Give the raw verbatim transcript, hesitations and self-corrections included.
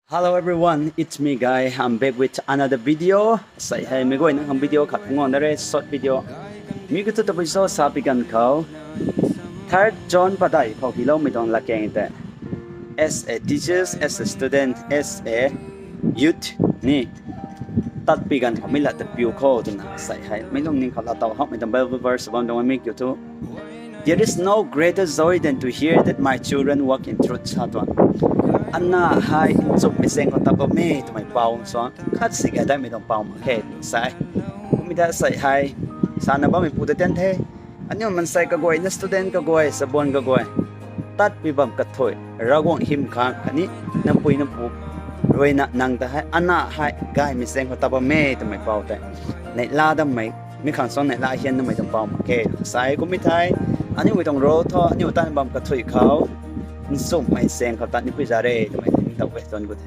Hello everyone, it's me Guy. I'm back with another video. Sei hei meic guayna khang video khat phungc guang da re, short video. Mi kiu thu tabui cho sa pi ganv khou, third John padeih khou hyloumei tuang latkaeng tei, as a teachers, as a student, as a youth ni, tat pi ganv khou mi lat ta piu khou twna sei hei meic lungning khou laa tow hakmei tuang Bible verse bam tuang mi kiu thu, There is no greater joy than to hear that my children walk in truth, sa tuang. Ana hei nchumhmei zaeng khou tat bam e twmei pou suang khat si gay datmei tuang pou mak khe sa e. Kummei ta sei hei sana bammei pu ta tian the. Aniu maansei kaguayna, student kaguay, chabuan kaguay, tat pi bam kathuic Ravguangc hym khang khatni nang pui nang pu ruina nang ta hei ana hei gaymei zaeng khou tat bam e twmei pou tei neihla dammei, mi khang suang neihla hian namei tuang pou mak khe sa e. Kummei thei aniu tuang role thu aniu tat bam kathuic khou nchumhmei zaeng khou tat nipui za re twmei tei ningtow e tuang khou the.